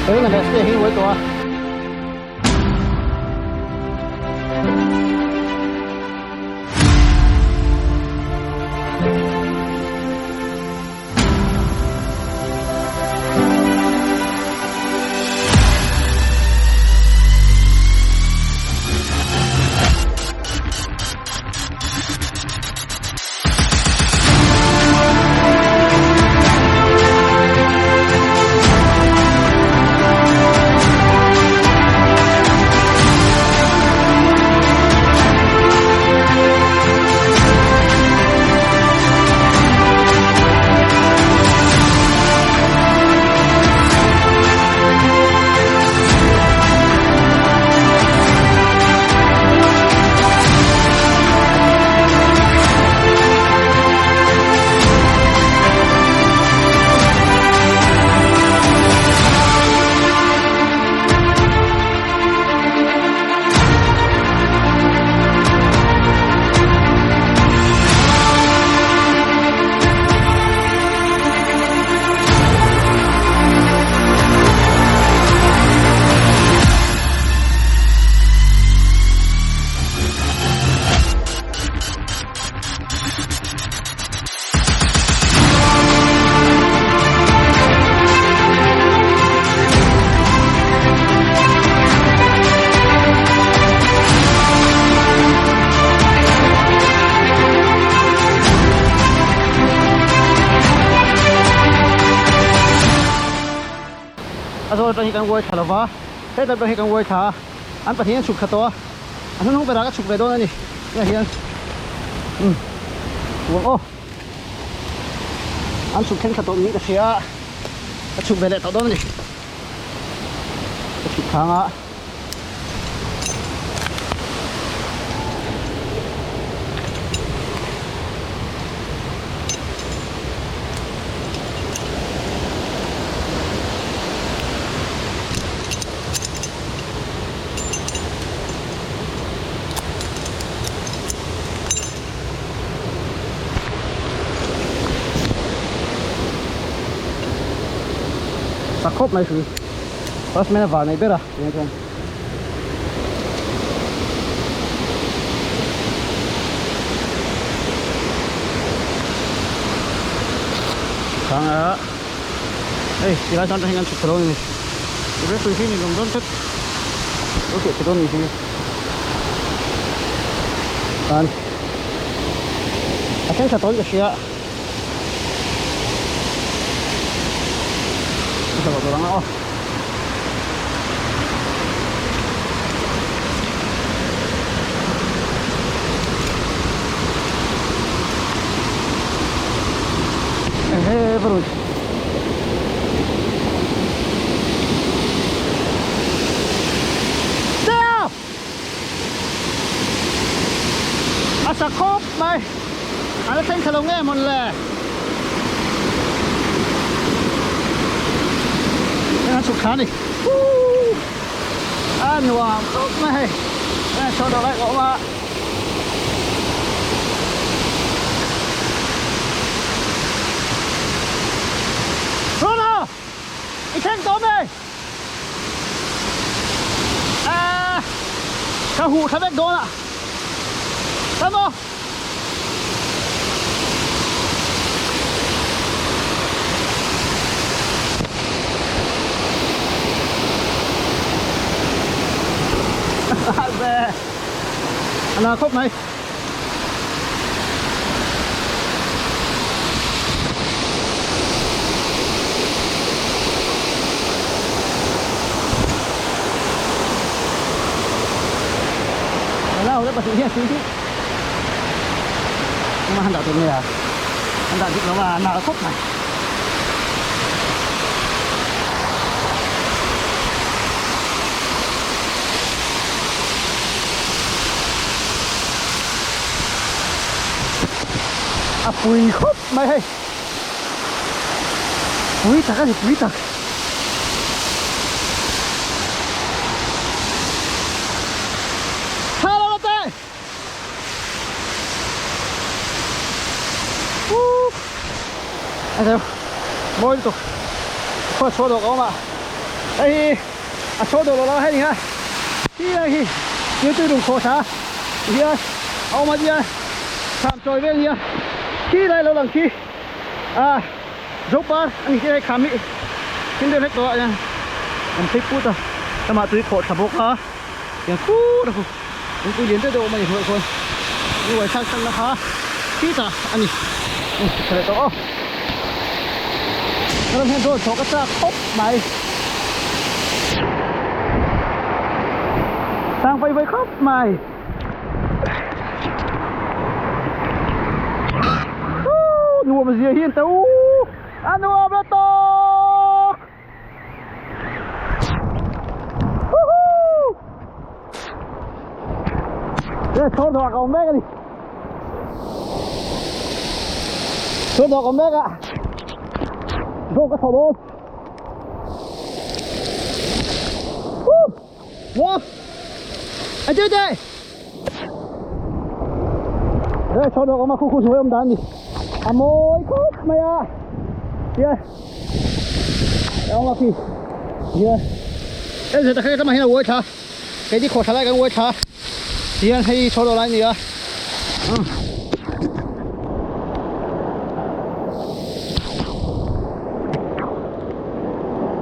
Tuna leh stay hi uai tawh a. A zawl atang hi kan uai thla lova, hetah pawh hi kan uai thla a, an pahnih an chhuk thla tawh a, a hnunhnung berah ka chhuk ve dawn a ni, hengah hian umm uang aw an chhuk thleng thla tawh niin ka hria a, ka chhuk ve leh tawh dawn a ni, ka chhuk thang a. Sak khawp mai hrui. First man a var nei ber a tunah chuan. Khang a hei tilai tan hian kan chhuk thalo ani tive hrui hi ni lawm dawn tlat lo fiah thei dawn ni hi tan a thleng tha tawn ka hria a tha tawh ang a aw. Ehe barut. Teo! A sa khawp mai. A la thleng thla lo nge mawn le. Heng an chhuk thla a ni. Woo! A nuam khawp mai hei. Heng chho dawh lai ka awm a. Rona! I thleng tawh mai! Ah! Ka huh thla vek dawn a. Come on! A na khawp mai. Lau le pasih hian sui hi mà han dah tur nge a han dah dik lo a nal khawp mai. A pui khawp mai hei pui tak a ni pui tak. Tha lo la teh. A mawi lutuk khaw chhuah dawk a awm a. Hei hi a chhawr dawh lo lai a ni a, khi lai khi thil tui dum khawh tha ti hian a awm a nia kham chawi vel a nia khi lai lo lang khi ah Zopar a ni tih hei kham hi thil deuh hlek tawh ah hian an phei put a lamah tui khawh tha bawk a tiang khur a khu lungpui lian deuh deuh a awm a ni hnuaiah khuan ni uai thlak thlak na kha khitah a ni tha leh tawh aw ka ram hian drone chhawk a chak khawp mai sang vawi vawi khawp mai. Nuam zia hi an ta u a nuam la tawk Đây, chhawr dawh ka awm mek a ni chhawr dawh ka awm mek a drone ka thaw dawn Wow! Anh chơi chơi! Đây, cho được mà khu khu suối ông đàn đi. À môi khúc mày à. Kia. Ông là kì. Kia. Em sẽ ta khai cái mà hiện là uối thà. Cái đi khổ thà lại cái uối thà. Hian hei chho lo lai nia.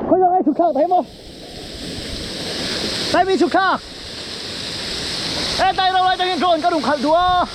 Khoi zawng ai chhuk thlak thei maw? Dai mi chhuk thlak. E dai ro lai tangin drone ka rung khalh duh a.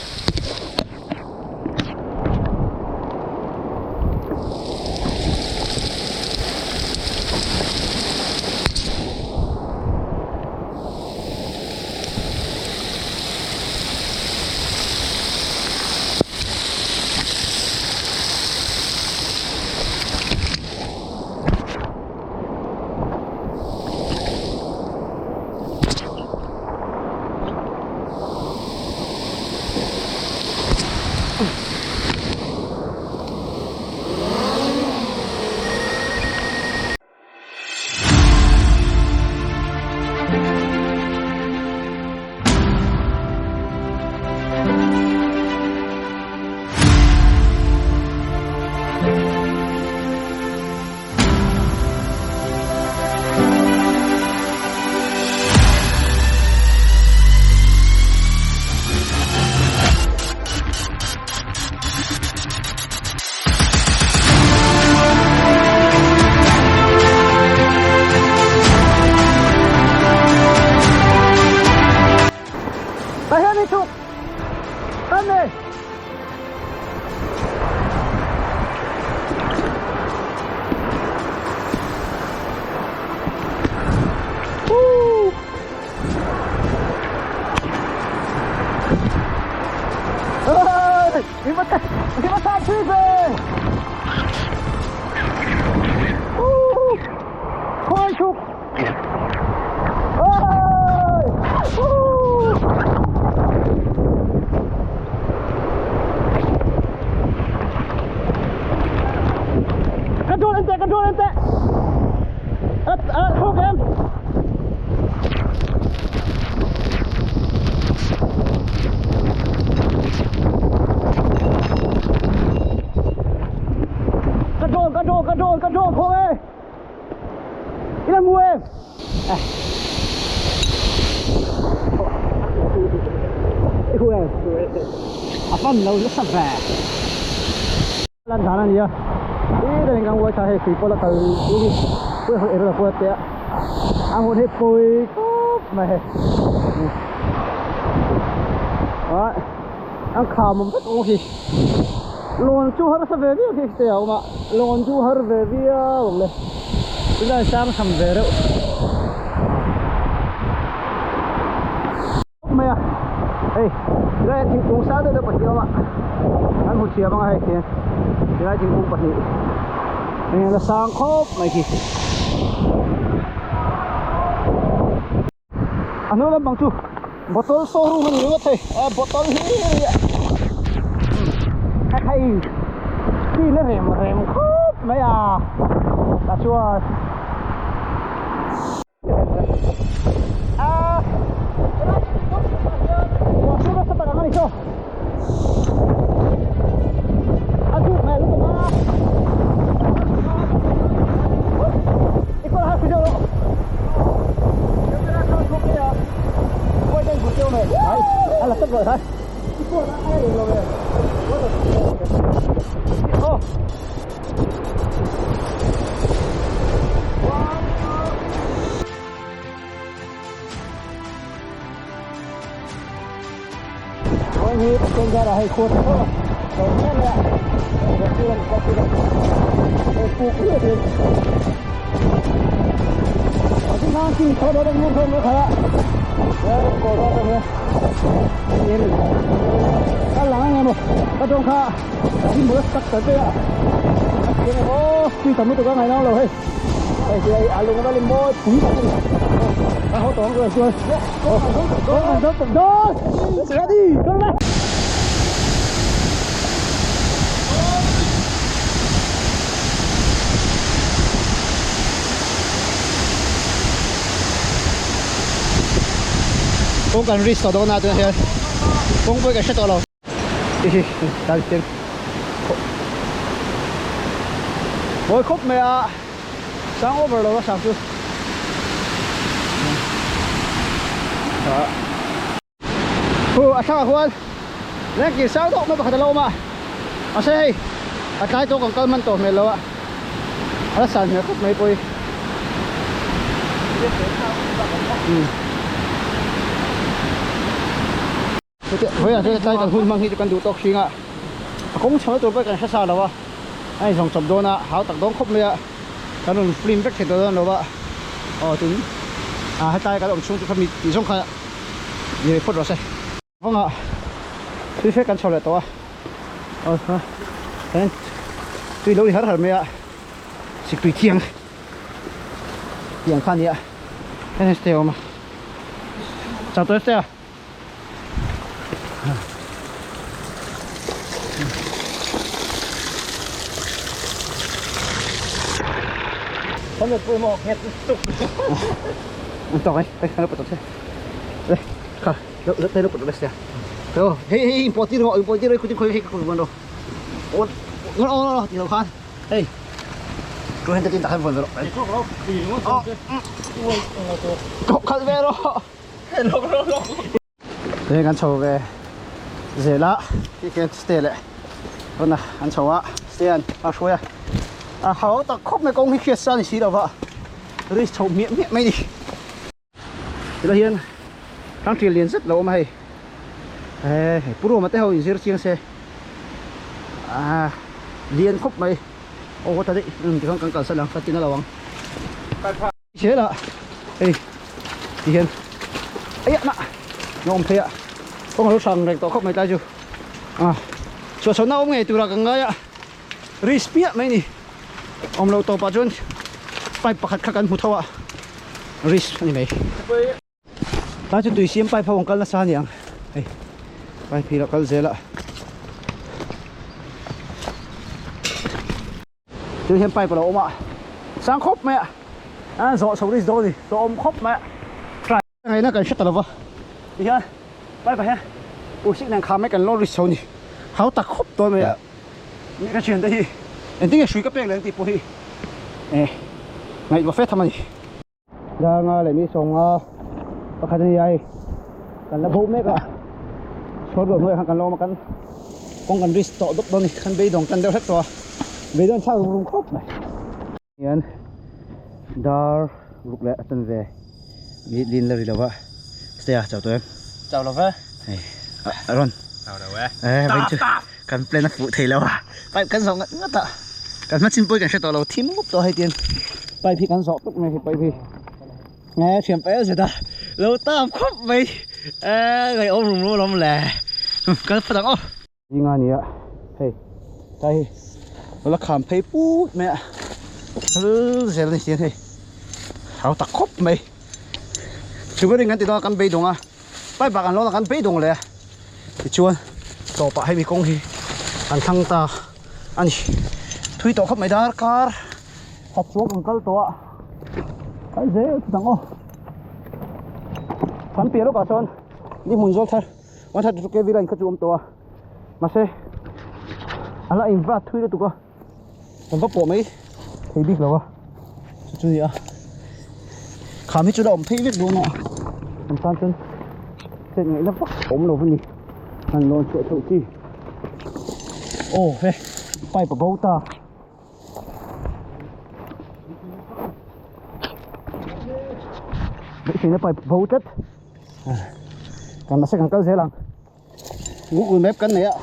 Tah hian i chhuk tan ni. Control anh tệ, control anh tệ. À, không em. Control, control, control, control, không em. Ila ngu em. A fan lo nasa ve. Lan dan a nia. Ih ta kan uai tha hei hrui pawh la kal ur hi pui hawi erawh pawh a tia a hmun hi pui khawp mai hei. An kham awm vek awm khi. Lawn chu harsa ve viau khi te a awm a lawn chu har ve viau ang le tunah sang tham ve reuh mai a hei tilai ah thingkung sang deuh deuh pahnih a awm a an hmu thiam ang a hei khian tilai thingkung pahnih eng la sang khawp mai khi. A hnung lampang chu bottle showroom a ni ringawt thei a bottle hi a hei chin a rem rem khawp mai a tah chuan a helai ruah sur nasa tak ang a ni saw a zuk hmel lutuk a i kawr har phi deuh rawh. Dawn zarah hei khua tha a lo hle mai a, hei ram pawh chu hei puk riau thin. A tin khan thing tho dawn ang thawm kha a, he ram kawl dawn ang hian a lang ang emaw ka dawn kha a him bul a tak ta daih a, a chiang emaw tui tam lutuk a ngainau lo hei. Hei hi a lung vel in mawi pui tak a ni. A haw tawng chuan chuan Ready, go back. Kawng kan risk tawh dawn a tunah hian kawng pawh hi kan hre tawh lo. Hi hi tan hian mawi khawp mai a sang over lo a sang chu Hu a thlangah khuan lengkir sang deuh mai pakhat a lo awm a mahse hei a tlai tawk ang kal hman tawh hmel lo a a la san hmel khawp mai pawh hi. Vawiah chuan tlai kan hun hmang hi chu kan duh tawk hring a, a kawng chho na tur pawh kan hre sa lo a, a inzawng chawp dawn a, hau tak dawn khawp mai a, kan rawn film vek thei tawh dawn lo a, aw tun ah hetlai kan awm chhung chu khami tih zawng kha ni ve phawt rawh se. Vangah tui fek kan chho leh tawh a, aw ha kan tui lo ri har har mai a, siktui thiang tih ang kha a ni a, heng stay a awm a, chau tawh e stay a. Hei kan chho ve zel a tihian stay leh rawn a an chho a stay an a hruai a a hau tak khawp mai kawng hi hriat sa a ni si lo va risk chho hmiah hmiah mai a ni tilai hian hrangṭil lian zet lo awm a hei he pu Roma te ho inzir chiang se ah lian khawp mai aw ta daih tikhan kan kalsan ang ka ti na lo ang. Zel a hei ti hian ai ah na awm phei a kawng a lo hrang reng tawh khawp mai tlai chu ah chhuah chho na awm ngei tura ka ngai a risk piah mai ni awm loh tawpah chuan pipe pakhat kha kan hmu tho a risk a ni mai tlai chu tui siam pipe ho an kal nasa a niang hei pipe hi lo kal zel a. Tui hian pipe a lo awm a, sang khawp mai a, a zawh chho ri dawn a ni, hlawhawm khawp mai a, try ngaihna kan hre ta lo va, tihian pipe ah hian purhsik nen kham mai kan lo ri chho a ni, hau tak khawp dawn mai a, mi ka thiante hi engtin nge hrui ka pek leh ang tih pawh hi eh ngaihtuah fe tham a ni. Danga leh mi sawnga pakhat a ni a hei kan la bo mek a chhuat ruah hnuaiah khan kan lo awm a kan kawng kan risk tawh dawp dawn a ni kan beidawng tan deuh hlek tawh a beidawn thlak rum rum khawp mai hian dar ruk leh a tan ve ni lin la ri lo va stay a chau tawh em chau lo ve hei a rawn chau lo e eh vain chu kan plan a fuh thei lo a pipe kan zawh ngat ngat a kan hma chin pawh kan hre tawh lo thim mup tawh hei tian pipe hi kan zawh tuk mai hei pipe hi nge thiam paih a zet a lo tam khawp mai eh ngaihawm rum rum alawm le kan fa dang aw zinga a ni a hei tlai hi lo la kham phei put mai a thil zel a ni hian hei hau tak khawp mai sugar in kan ti dawn a kan beidawng a pipe ah kan lawn a kan beidawng leh a tichuan tawpah hemi kawng hi an thlang ta a ni thui tawh khawp mai darkar khat chuang kan kal tawh a kal zel thut ang aw kan piah lawkah sawn ni hmun zawl thar 132 kv line kha chu awm tawh a mahse a la invat thui lutuk a kan va pawh mai thei bik lo a chu chu a ni a kham hi chu la awm phei vek dawn a an tan chuan chet ngaihna vak a awm lo a ni han lawn chhuah chhoh chi aw he pipe a bo ta. Beiseina pipe bo tlat kan mahse kan kal zel ang. Google Map kan nei a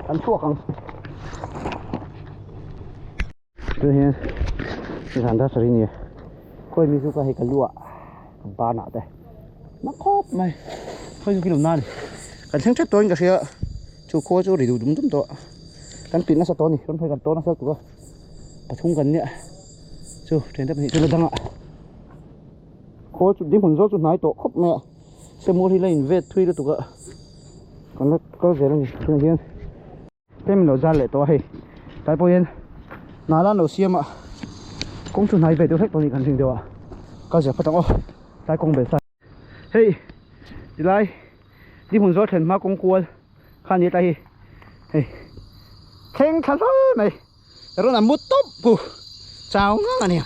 kan chhuak ang. Tun hian zan dar sarih nia khawi mi chu ka hei ka lu ah ka ban ah te na khawp mai khawi chu kilawm na a ni kan thleng tep tawh in ka hria chu khua chu ri duh dum dum tawh kan pin nasa tawh a ni rawn phei kan tawn nasa lutuk a pathum kan nia chu thian te pahnih chu la dang a khua chu ding hmun zawk chu hnai tawh khawp mai a semur hi la in vet thui lutuk a kan la kal zel a ni tunah hian. Tlem lo zal leh tawh a hei tlai pawh hian hna lan lo siam a kawng chu hnai ve deuh hlek tawh a ni kan ring deuh a kal zel phawt ang aw tlai kawng bel sa hei tilai ni hmun zawl thlen hma kawng kual kha a ni tlai hi hei thleng thla hlawl mai rawn a mu tawp ku chau ngang a ni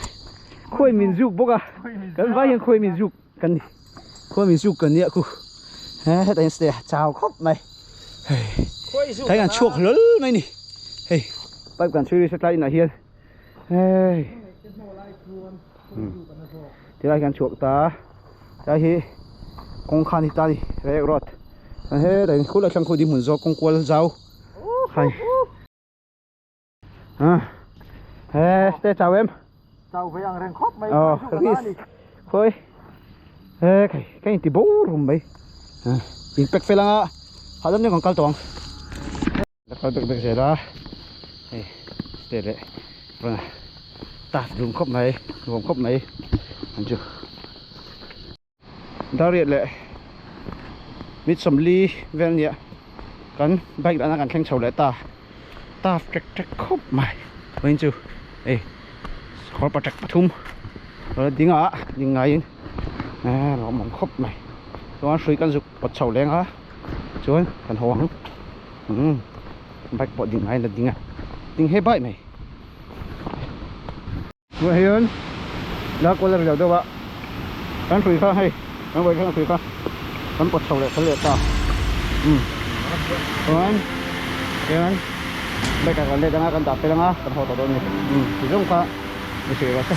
khawi min zuk bawk a kan vai hian khawi min zuk kan ni khuai min zuk kan nia khu he hetah hian stay chau khawp mai hei tlai kan chhuak hlawl mai ni hei pipe kan chhui ri tlai inah hian hei tilai kan chhuak ta tlai hi kawng khan hi ta ni rek road hetah hian khulai thlang khu ding hmun zawk kawng kual zau khai He te chau em? Chau ve ang reng khawp mai. Ờ, ris. Khoi. He khai cái ti bo rum mai. In pek fel anga. Hahdam deuh kan kal tawh ang. La kal bek bek zel a. Hei te leh rawn taf dum khawp mai, nuam khawp mai an chu. Dariat leh mit sawmli vel nia kan bike dahna kan thleng chho leh ta taf trek trek khawp mai vawiin chu hei kawr patek pathum lo la ding a ding ngaiin eh lo awm ang khawp mai chuan hrui kan zuk pawt chho leng a chuan kan haw ang umm bike pawh ding ngaiin la ding a ding he bike mai. Tunah hian la kual a ri lo deuh a kan hrui kha hei kan vawi khan hrui kha kan pawt chho leh kal leh ta umm chuan hian bike ah kan let anga kan dah fel anga kan haw tawh dawn a ni umm ti zawng kha ni hrih rawh se.